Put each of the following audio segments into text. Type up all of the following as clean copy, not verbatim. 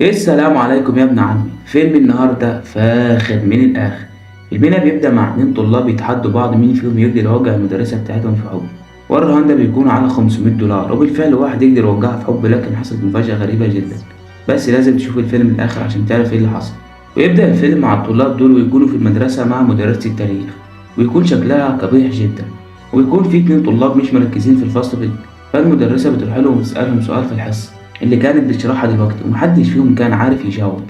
السلام عليكم يا ابن عمي. فيلم النهارده فاخر من الاخر. فيلمنا بيبدأ مع اتنين طلاب يتحدوا بعض مين فيهم يقدر يوجع المدرسة بتاعتهم في حب، والرهان ده بيكون على $500، وبالفعل واحد يقدر يوجعها في حب، لكن حصلت مفاجأة غريبة جدا، بس لازم تشوف الفيلم الآخر عشان تعرف ايه اللي حصل. ويبدأ الفيلم مع الطلاب دول ويكونوا في المدرسة مع مدرسة التاريخ، ويكون شكلها قبيح جدا، ويكون في اتنين طلاب مش مركزين في الفصل، فالمدرسة بتروح لهم وتسألهم سؤال في الحصة اللي كانت بتشرحها دلوقتي، ومحدش فيهم كان عارف يجاوب،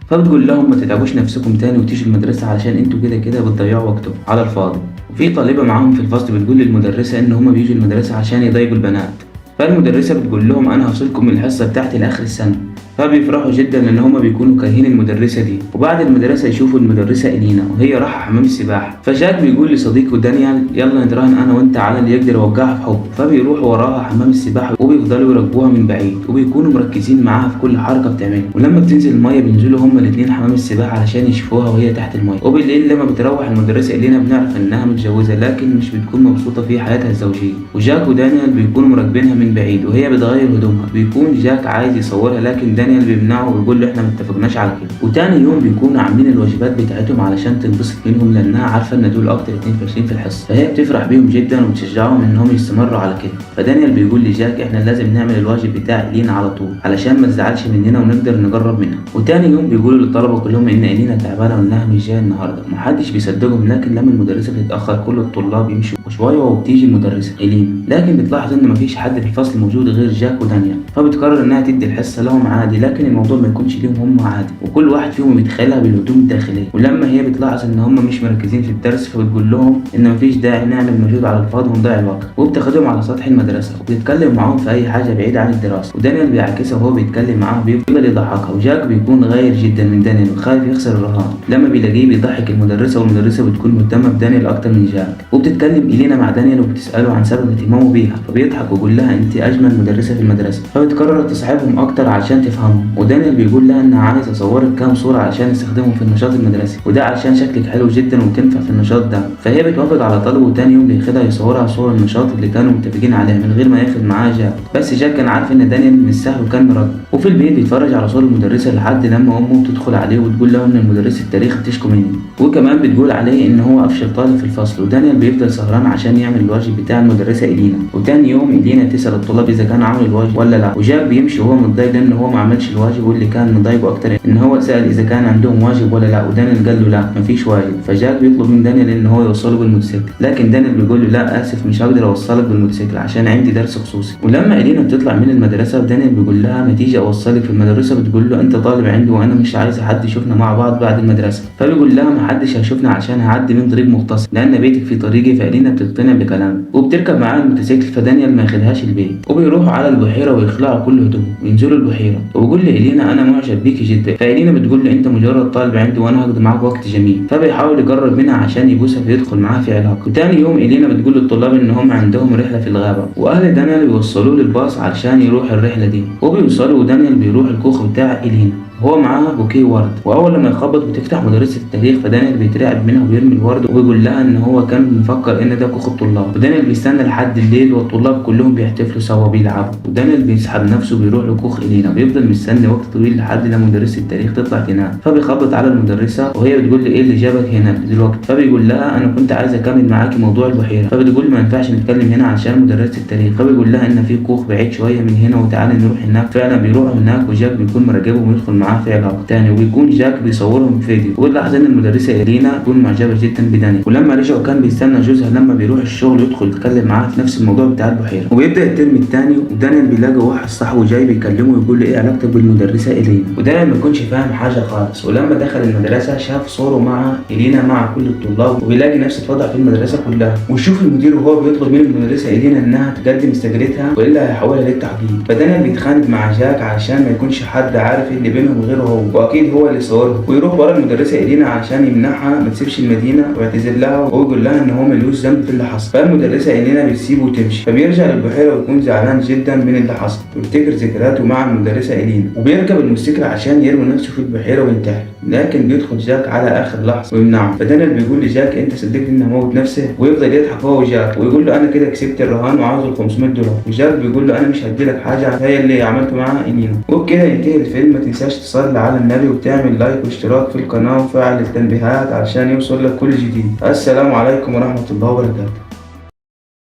فبتقول لهم ما تتعبوش نفسكم تاني وتيجوا المدرسة علشان انتوا كده كده بتضيعوا وقتكم على الفاضي. وفي طالبة معاهم في الفصل بتقول للمدرسة ان هما بيجوا المدرسة عشان يضايقوا البنات، فالمدرسة بتقول لهم انا هفصلكم من الحصة بتاعتي لاخر السنة، فبيفرحوا جدا لان هما بيكونوا كارهين المدرسة دي. وبعد المدرسة يشوفوا المدرسة إلينا وهي رايحة حمام السباحة، فجاك بيقول لصديقه دانيال يلا نتراهن انا وانت على اللي يقدر يوقعها في حب، فبيروحوا وراها حمام السباحة وبيفضلوا يراقبوها من بعيد، وبيكونوا مركزين معاها في كل حركة بتعملها، ولما بتنزل المية بينزلوا هما الاتنين حمام السباحة علشان يشوفوها وهي تحت المية. وبالليل لما بتروح المدرسة إلينا بنعرف انها متجوزة، لكن مش بتكون مبسوطة في حياتها الزوجية، وجاك ودانيال بيكونوا مراقبينها من بعيد وهي بتغير هدومها، بيكون جاك عايز يصورها لكن دانيال بيمنعه وبيقول له احنا ما اتفقناش على كده. وتاني يوم بيكونوا عاملين الواجبات بتاعتهم علشان تنبسط منهم، لانها عارفه ان دول اكتر اتنين فاشلين في الحصه، فهي بتفرح بيهم جدا وبتشجعهم انهم يستمروا على كده. فدانيال بيقول لجاك احنا لازم نعمل الواجب بتاع الينا على طول علشان ما تزعلش مننا ونقدر نقرب منها. وتاني يوم بيقولوا للطلبه كلهم ان الينا تعبانه وانها مش جايه النهارده، محدش بيصدقهم، لكن لما المدرسه بتتاخر كل الطلاب يمشوا، وشويه وبتيجي المدرسه الينا، لكن بتلاحظ ان مفيش حد في الفصل موجود غير جاك ودانيال، فبتقرر انها تدي الحصه لهم عادي، لكن الموضوع ما يكونش ليهم هم عادي، وكل واحد فيهم بيتخيلها بالهدوم الداخليه. ولما هي بتلاحظ ان هم مش مركزين في الدرس فبتقول لهم ان مفيش داعي نعمل مجهود على الفاضي ونضيع الوقت، وبتاخدهم على سطح المدرسه وبتتكلم معاهم في اي حاجه بعيده عن الدراسه، ودانيال بيعاكسها وهو بيتكلم معاها بيفضل يضحكها، وجاك بيكون غاير جدا من دانيال وخايف يخسر الرهان، لما بيلاقيه بيضحك المدرسه، والمدرسه بتكون مهتمه بدانيال اكتر من جاك. وبتتكلم إلينا مع دانيال وبتساله عن سبب اهتمامه بيها، فبيضحك ويقول لها انت اجمل مدرسه في المدرسه، فبتقرر تصاحبهم اكتر علشان تفهمهم. ودانيال بيقول لها ان عايز اصورك كام صوره علشان استخدمهم في النشاط المدرسي، وده علشان شكلك حلو جدا وبتنفع في النشاط ده، فهي بتوافق على طلبه. وتاني يوم بياخدها يصورها صور النشاط اللي كانوا متفقين عليها من غير ما ياخد معاه جاك، بس جاك كان عارف ان دانيال مش سهل وكان مراقب. وفي البيت بيتفرج على صور المدرسه لحد لما امه بتدخل عليه وتقول له ان المدرسه التاريخ بتشكو منه، وكمان بتقول عليه ان هو افشل طالب في الفصل. ودانيال بيفضل سهران عشان يعمل الواجب بتاع المدرسه إلينا. وتاني يوم إلينا تسأل الطلاب اذا كان عمل الواجب ولا لا، وجاك بيمشي وهو متضايق لان هو ما عملش الواجب، واللي كان مضايقه اكتر ان هو سأل اذا كان عندهم واجب ولا لا، ودانيال قال له لا مفيش واجب. فجاك بيطلب من دانيال ان هو يوصله بالموتوسيكل، لكن دانيال بيقول له لا اسف مش هقدر اوصلك بالموتوسيكل عشان عندي درس خصوصي. ولما إلينا بتطلع من المدرسه دانيال بيقول لها ما تيجي اوصلك في المدرسه، بتقول له انت طالب عندي وانا مش عايز حد يشوفنا مع بعض بعد المدرسه، فبيقول لها ما حدش هيشوفنا عشان هعدي من طريق مختصر لان بيتك في طريقي. فإلينا بتقتنع بكلامه وبتركب معاه الموتوسيكل، فدانيال ما ياخدهاش البيت، وبيروحوا على البحيره ويخلعوا كل هدومهم وينزلوا البحيره. وبيقول لإلينا انا معجب بيكي جدا، فإلينا بتقول له انت مجرد طالب عندي وانا هقضي معاك وقت جميل، فبيحاول يقرب منها عشان يبوسها فيدخل معاها في علاقه. وتاني يوم إلينا بتقول للطلاب ان هم عندهم رحله في الغابه، واهل دانيال بيوصلوه للباص علشان يروح الرحله دي، وبيوصلوا ودانيال بيروح الكوخ بتاع إلينا هو معاه بوكيه ورد، واول لما يخبط بتفتح مدرسة التاريخ، فدانيال بيترعب منها وبيرمي الورد وبيقول لها ان هو كان مفكر ان ده كوخ الطلاب. ودانيال بيستنى لحد الليل والطلاب كلهم بيحتفلوا سوا بيلعبوا، ودانيال بيسحب نفسه بيروح لكوخ إلينا، بيفضل مستني وقت طويل لحد لما مدرسة التاريخ تطلع تنام، فبيخبط على المدرسة وهي بتقول له ايه اللي جابك هنا دلوقتي، فبيقول لها انا كنت عايز اكمل معاكي موضوع البحيرة، فبتقول ما ينفعش نتكلم هنا عشان مدرسة التاريخ، فبيقول لها ان في كوخ بعيد شوية من هنا وتعالي نروح هناك. فعلا بيروحوا هناك وجاك بيكون مراقبهم ويدخل معاه في علاقة تاني، وبيكون جاك بيصورهم في فيديو. وبنلاحظ ان المدرسة إلينا تكون معجبة جدا بدانيال، ولما رجعوا كان بيستنى جوزها لما بيروح الشغل يدخل يتكلم معاه في نفس الموضوع بتاع البحيرة. وبيبدأ الترم الثاني ودانيال بيلاقي واحد صاحبه جاي بيكلمه ويقول له ايه علاقتك بالمدرسة إلينا، ودانيال ما يكونش فاهم حاجة خالص. ولما دخل المدرسة شاف صوره مع إلينا مع كل الطلاب، وبيلاقي نفس الوضع في المدرسة كلها، ويشوف المدير وهو بيطلب من المدرسة إلينا انها تقدم استقالتها والا هيحولها للتحقيق. فدانيال بيتخانق مع جاك عشان ما يكونش حد عارف اللي بينهم غيره هو، واكيد هو اللي صورها، ويروح ورا المدرسه إلينا عشان يمنعها ما تسيبش المدينه ويعتذر لها ويقول لها ان هو ملوش ذنب في اللي حصل. فالمدرسه إلينا بتسيبه وتمشي، فبيرجع للبحيره ويكون زعلان جدا من اللي حصل، ويفتكر ذكرياته مع المدرسه إلينا. إلينا، وبيركب الموتوسيكل عشان يرمي نفسه في البحيرة وينتحر، لكن بيدخل جاك على آخر لحظة ويمنعه. فدانيال بيقول لجاك انت صدقت انه موت نفسه، ويفضل يضحك هو وجاك ويقول له انا كده كسبت الرهان وعاوز ال $500. وجاك بيقول له انا مش هدي لك حاجة هي اللي عملته مع إلينا. وبكده ينتهي الفيلم. ما تنساش تصلي على النبي وتعمل لايك واشتراك في القناة وفعل التنبيهات عشان يوصل لك كل جديد. السلام عليكم ورحمة الله وبركاته.